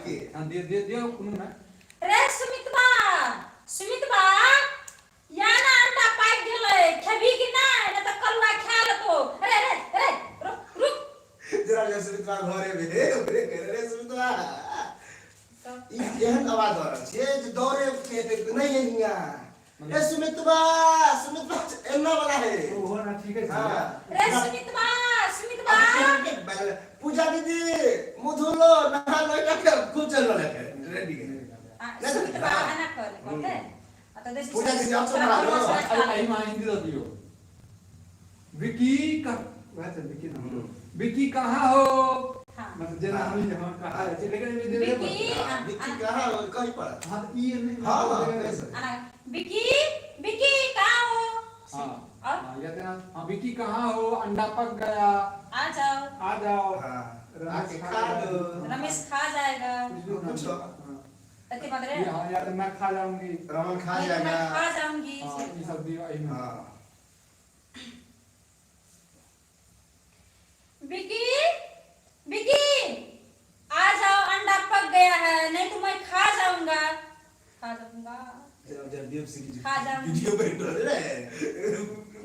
के। हाँ, दे दे दियो कोनो ना। रे सुमितबा, सुमितबा, या ना अंडा पाकि गेलै, खेबही कि नहि? नहि तऽ कलुआ खा लेतौ। रे रे रे, रुक रुक। जरा जे सुमितवा घरे में रे ओकरे कह रे सुमितवा, ई एहन आवाज दऽ रहल छियै जे दौड़े के हेतै नहि है हियाँ। ए सुमितवा, सुमितवा एना वाला है। ओहो ना ठीक है। हाँ। रे सुमितबा, सुमितबा। पूजा दीदी मुँह धो लो, नहा लो, एकटा के खूब चल रहल है रेडी है। आ, सुमितबा एना कर कहतै। आ तऽ देसी। पूजा दीदी, आप सब बना लो। अरे एहि में हिंदी दऽ दियौ। विकी का वएह छै विकी नाम। विकी कहाँ हो? हाँ। मतलब जेना हम हम कहाँ रहै छी, लेकिन एहिमे देबे विकी। पड़तै। हाँ, विक्की कहाँ हो कहीं पर। हाँ, तऽ ई नहि। हाँ हाँ, कहि सकै। एना विकी, विकी कहाँ हो? हाँ। और हाँ, या जेना हाँ, विकी कहाँ हो, अंडा पक गया। आ जाओ। आ जाओ। हाँ, रमेश आके खा खा गया। लो। रमेश खा जाएगा। कुछ भी कुछ नाम। हो। हाँ। अति मात्रे। ये हाँ, या तो मैं खा जाऊंगी। रमन खा नहीं तो मैं जाएगा। खा जाऊंगी। हाँ, ई सब दियौ एहिमे। हाँ। विकी, विकी, आ जाओ, अंडा पक गया है, नहीं तो मैं खा जाऊंगा, खा जाऊंगा। जरा जरा वेब सीरीज खा जाऊंगी। वीडियो बन रहल है।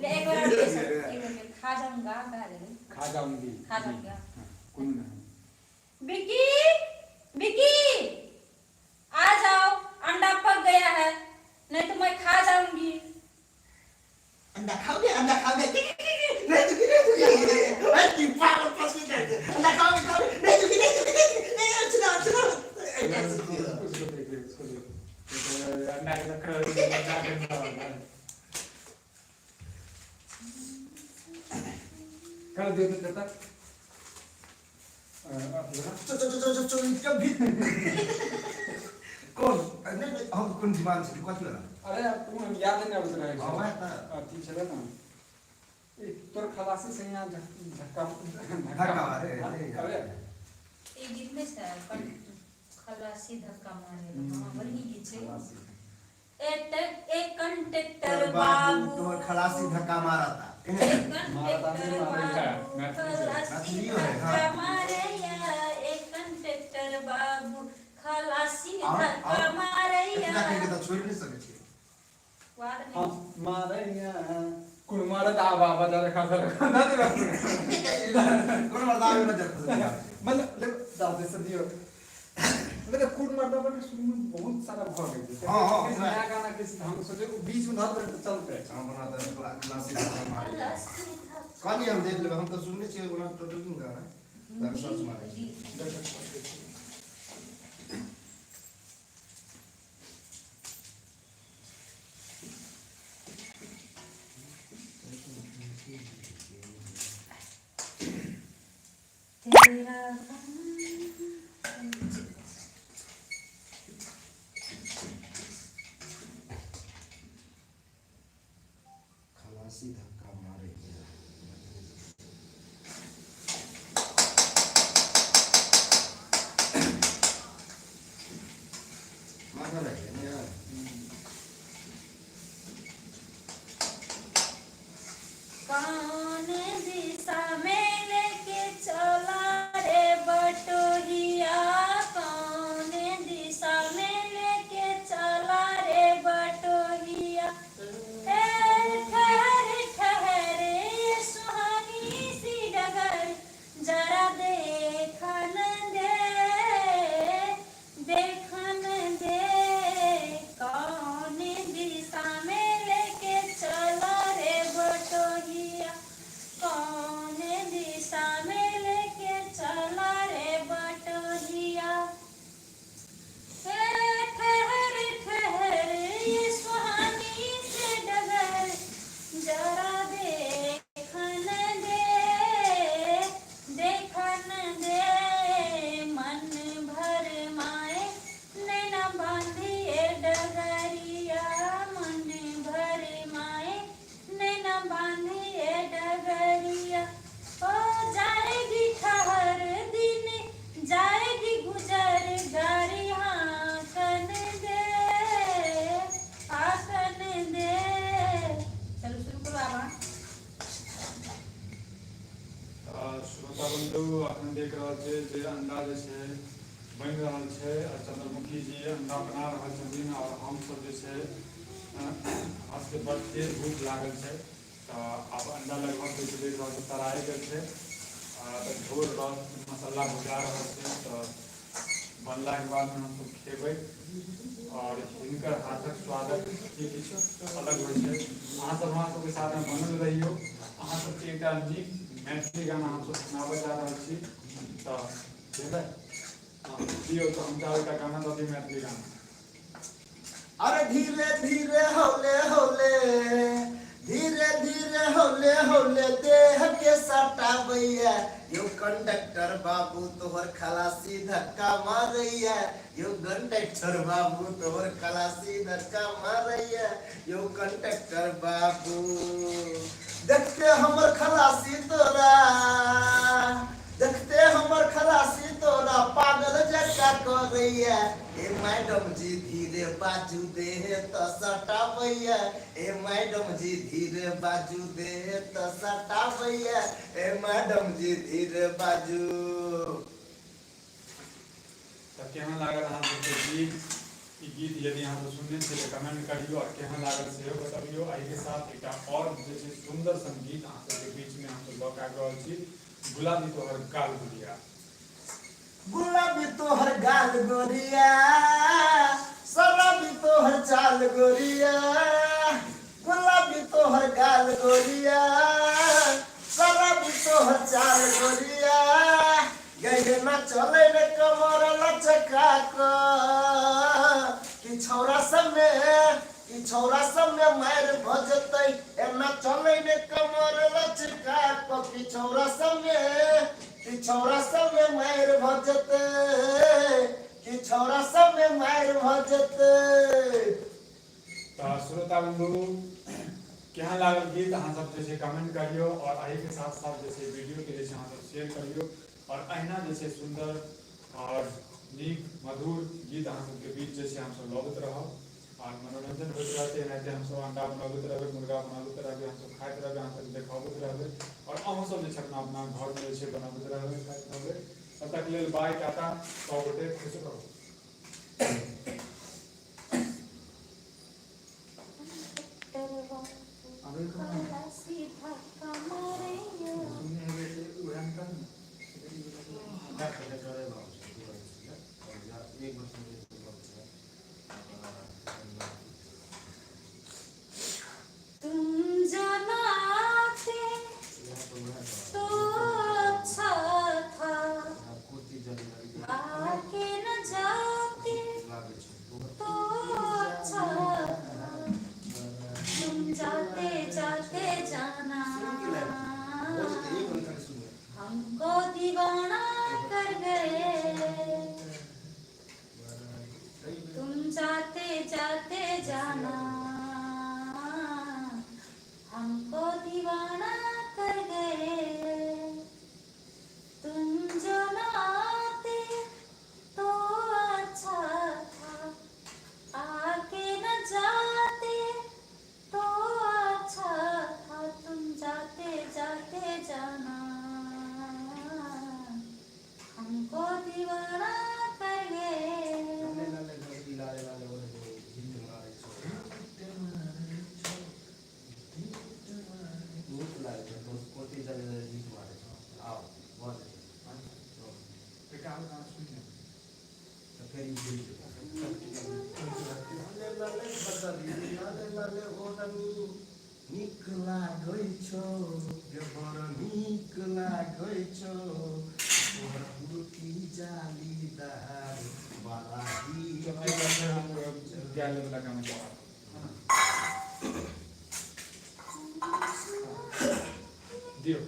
ले एक बार और दे सर, एक बार फिर, खा जाऊंगा कहा दे। खा जाऊंगी। खा जाऊंगा। हाँ, कोनो नहीं। विकी, विकी, आ जाओ, अंडा पक गया है, नहीं तो मैं खा जाऊंगी। अंडा खाओगे? अंडा खाओगे? नहीं चुकी, नहीं चुकी। अरे की पागल फंस गए। अंडा खाओगे, खाओगे? नहीं चुकी, नहीं चुकी, नहीं चुकी। नहीं, सुना सुना। उसको देख ले, उसको देख। तो अंडा के चक्कर में अंडा के चक्कर। कर दियो तो तक चल चल चल चल चल भी कौन नहीं नहीं, हम कोन दिमाग से कथी वाला? अरे तू याद नहीं आबैत रहै। हाँ, वएह तऽ। अथी छलै ने, ई तोर खलासी से यहाँ धक्का धक्का मारे, अरे। ई गीत नहि छै खलासी धक्का मारे? हाँ, बड़ नीक गीत छै। एक एक कंडक्टर बाबू तोहर खलासी धक्का मारता। एक कंडक्टर बाबू खलासी मैथिलियो है, धक्का हाँ। मारैया, एक कंडक्टर बाबू खलासी और धक्का और मारैया। एतना कहि के तऽ छोड़ि नहि सकै छियै। वाद हाँ, नहीं। मारैया कुन मारत आ बाबा जा खा ना दे। कोनो मर्दा आबै नजर फंसि मतलब देखो दादे से दियो, मतलब कुन मर्दा पर शुरू में बहुत सारा भऽ गेल छै। हाँ, हाँ, किछु नया गाना किछु हम सोचे बीच में धर तऽ चलतै। हम बना तऽ खलासी धक्का मारैया। खलासी धक्का। कहलियै हम देख लेबै, हम तऽ सुनने छियै ओना टोटल गाना तऽ सर्च मारै छी। तेरा गम। खलासी धक्का मारैया। माथा लागि गेल ने यार। कौन दिशा में लेके चला रे बटोहिया, कौन दिशा में लेके चला रे बटोहिया, ए ठहर ठहरे सुहानी सी डगर, जरा देखन दे, देखन दे, कौन दिशा में लेके चला रे बटोहिया, कौन दिशा में लेके चला रे बटोहिया, हे ठहर ठहर ये सुहानी से डगर, जरा देखन दे, देखन दे, मन भर माए नैना बांधिए डगरिया, मन भर माए नैना बांधिए डगरिया, ओ जाएगी ठहर दिन जाएगी गुजर गाड़ी हाकन दे, हाकन दे। चलो शुरू करो आबा। तऽ श्रोता बंधु, अखन देख रहल छियै जे अंडा जे छै बनि रहल रहल छै आओर चंद्रमुखी जी अंडा बना रहल छथिन आओर हमसब जे छै हमरा सबके बड़ तेज भूख लागल छै। तऽ आब अंडा लगभग जे छै देख रहल छै तराए गेल छै तऽ झोर रस मसाला भुजा रहल छै, तऽ बनलाके बादमे हमसब खेबै। आओर हिनकर हाथक स्वादक जे किछु अलग होइ छै। अहाँ सब हमरा सबके साथमे बनल रहियौ। अहाँ सबके एकटा नीक मैथिली गाना हमसब सुनाबऽ जा रहल छी। तऽ भेलै दियौ, तऽ हम चाहब एकटा गाना दऽ दियौ, मैथिली गाना। अरे धीरे धीरे हौले हौले, धीरे धीरे हौले हौले देह के सटाबैया, यो कंडक्टर बाबू तोहर खलासी धक्का मारैया, यो कंडक्टर बाबू तोहर खलासी धक्का मारैया, यो कंडक्टर बाबू। देखते हमर खलासी तोरा, देखते हमर खलासी तोरा पागल जकाँ करैया, ए मैडम जी धीरे बाजू देह त सटाबैया, ए मैडम जी धीरे बाजू देह त सटाबैया, ए मैडम जी धीरे बाजू। तऽ केहन लागल अहाँ सबके गीत? ई गीत यदि अहाँ सब सुनने छियै तऽ कमेंट करियौ आओर केहन लागल सेहो बतबियौ। एहिके साथ एकटा आओर जे छै सुन्दर सन गीत अहाँ सबके बीचमे हमसब लऽ कऽ आबि रहल छी, गुलाबी तोहर गाल गुड़िया। गुलाबी तोहर गाल गोरिया, शराबी तोहर चाल गोरिया, गुलाबी तोहर गाल गोरिया, शराबी तोहर चाल गोरिया, गहे ना चले रे कमर लचका क, कि छौरा सब में, कि छौरा सब में मारि भ जेतै, एना चले रे कमर लचका क, कि छौरा सब में, कि छौरा सब में मारि भ जेतै, कि छौरा सब में मारि भ जेतै। तऽ श्रोता बंधु, केहन लागल गीत अहाँ सब जे छै कमेंट करियौ आओर एहिके साथ साथ जे छै वीडियोके जे छै अहाँ सब शेयर करियौ आओर अहिना जे छै सुन्दर आओर नीक मधुर गीत अहाँ सबके बीच जे छै हमसब लबैत रहब आओर मनोरंजन होइत रहतै। एनाहिते हमसब अंडा बनबैत रहबै, मुर्गा बनबैत रहबै, हमसब खाइत रहबै, अहाँ सबके देखबैत रहबै आओर अहूँ सब जे छै अपना अपना घरमे जे छै बनबैत रहबै, खाइत रहबै। तब तक लेल बाय, टाटा, सब गोटे खुश रहू। तुम जनाते तो अच्छा था, आके न जाते तो अच्छा था, तुम जाते जाते जाना, हमको दीवाना कर गए, तुम जाते जाते जाना, हमको दीवाना कर गए, तुम जो ना आते तो अच्छा था, आके न जाते तो अच्छा था, तुम जाते जाते जाना, हमको दीवाना कर गए। नीक लागै छौ गे, बड़ नीक लागै छौ, तोहर कुर्ती जालीदार बड़ा नीक। दियौ।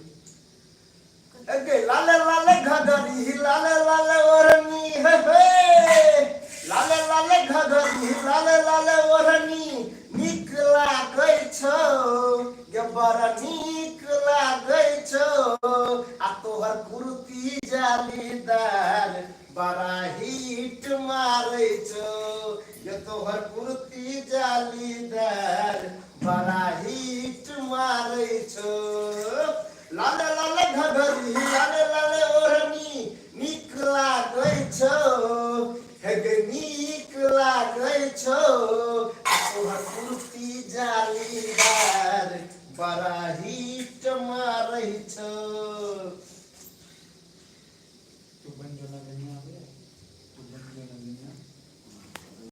गे लाले लाले घघरी, लाले लाले ओढ़नी, हे हे, लाले लाले घघरी, लाले लाले ओढ़नी, नीक लागै छौ गे, बड़ नीक लागै छौ, आ तोहर कुर्ती जालीदार बड़ा हिट मारै छौ गे, तोहर कुर्ती जालीदार बड़ा हिट मारै छौ, लाले लाले घघरी, लाले लाले ओढ़नी, नीक लागै छौ। गे नीक लागै छौ आ तोहर कुर्ती जालीदार बड़ा हिट मारै छौ।